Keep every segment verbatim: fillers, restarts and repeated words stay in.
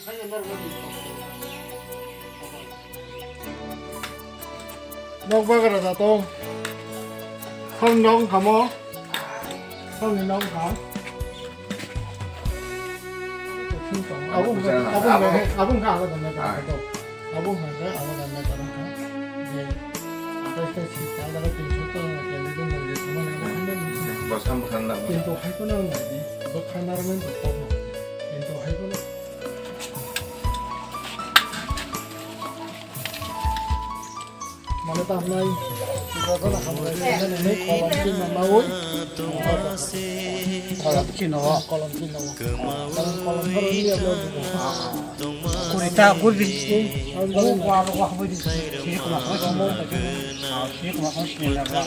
Nok bagra da tong. Kham nok khamo. Kham ni nok kham. Abung, abung, abung ka ala dan ka to. Abung ka ala dan ka to. Ye. Atai tai si ka ala tin so to na ke ni dun na ye sama na na na. Bosam bosam na. Tin to hai ko na na di. Bo khana ra men to ko. Tin to hai ko na. Mane tamnai, jotono hambai, mane kolom tin ma maui. Kolom tin no. Kolom tin no. Kolom, kolom thoro ni abo. Kurita, kurdi. Ang kolom. Wa, wa, wa, wa, di. Sini kuma, kuma, kuma. Ah, sini kuma, kuma, sini kuma.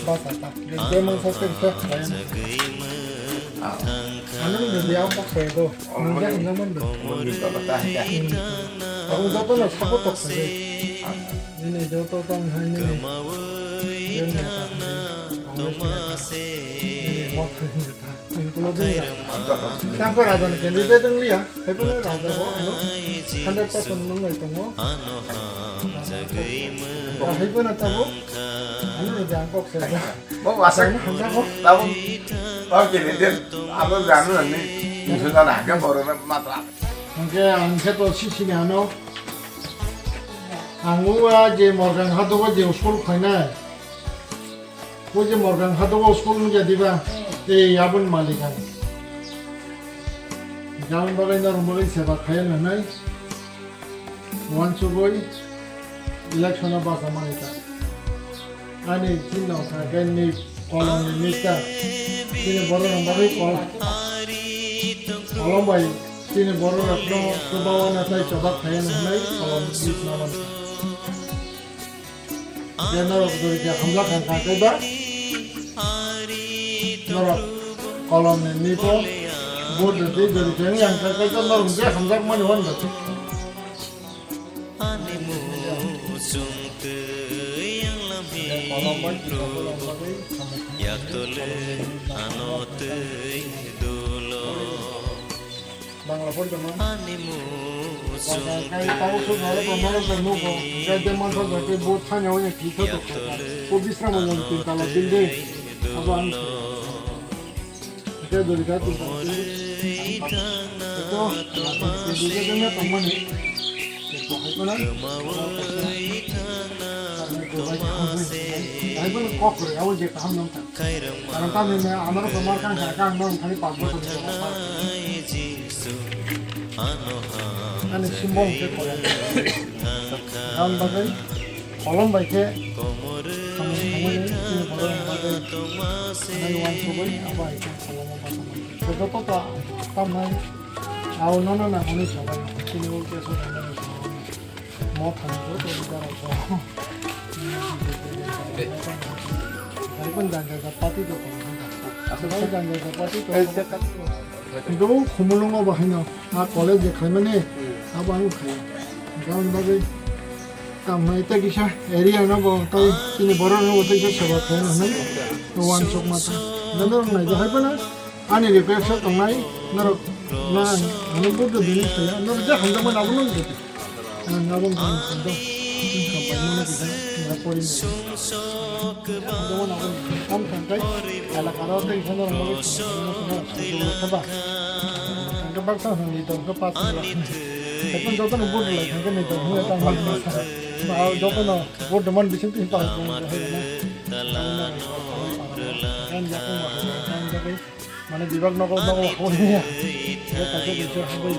Basa ta. Demang sa sa sa. Anu ni dia apa kaya tu? Nang jak nang man do. Omo ni baba ta hai ta. Ako joto no support tok sa de. Nini joto tong hai nini. Yang ni ta hai. Congress ni ta. Nini mot hai ni ta. Nini kulo dun ya. Tang ko raja ni candidate dong liya. Hai ko raja ko ano. Hundred percent nang lai tongo. Hai ko na tabo. Ano ni jang kok sa. Bo wasang. Tabo. Bo kini din. Abo janu nani. Isu jana hake boro na matra. Hingke ang khe to sisini ano. Ang uwa je Morgang Hadogo je school khainai. O je Morgang Hadogo school nung jadi ba. Ei abon malik ang. Jang bagwi norok bagwi seba khaiya nanai. Wansugwi election o basa manwi ta. Ani chini no kha khe ni kolom ni minister. Chini borok rok bagwi kol-, kolom bai chini borok rok no kwbangma natai chobak khaina hinwi kolom ni minister no manwi ta. Je norok dori khe hamjak kha kha khe ba norok kolom ni nipo vote rwdi dori khe wng yang kha khe norok je hamjak mani hwn da. Ani muchung twi ang lamhi rw, yaktwlwi ano twi dolo. Ani muchung twi ang lamhi rw, yaktwlwi ano twi dolo. Hwnkhe dori kha tong tong twi. Ito, tong mani. Ito hai phano. Hai phano kok kwrwi, abo je kaham nang thang. Karon tamni hwnba ano rok mar kang kha, kang nang thani pach bochor ni. Ani simbong khe kolom. Ang bagwi. Kolom bai khe samung thangmani chini borok ni bagwi nai uansugwi abo hai khe kolom o basa mankha. Joto ta tamnai ao nono nangmani sabai chini o keso nangmani sabai mo thangwi joto ni borok rok. Hai pun jang jang party rok tong kha. Aswk jang jang party rok. Hwnkhe bo Khumulwngo bo haino a college je khlaimani abo ang khlaiya. Hwnkhe aboni bagwi tamo tei kisa area no bo tei chini borok no bo tei kisa seba khlaina hinwi uansukma ta. Hwnkhe norok naijak hai phano ani request o tongnai norok na ang ano vote rwdi hinwi khlaiya norok je hamjakmani abono wngkha. Ang abo wngkha ang sando. Wngkha bai mano kisa na pori ni. Ang abo wngkha ang kai elaka ro tei sando rok bai sando sando sando sando sando. Ang ka baksa sando ni tong ka pas ni la. Ekon joto no vote lai thang ka ni tong hwnwi tang ma ma sa. Ma joto no vote demand bising twi pa tong ka hai na. Ang yakung ma ang kai. Mane bibak nogo nogo horiya. Bo kaisa kaisa hwnwi.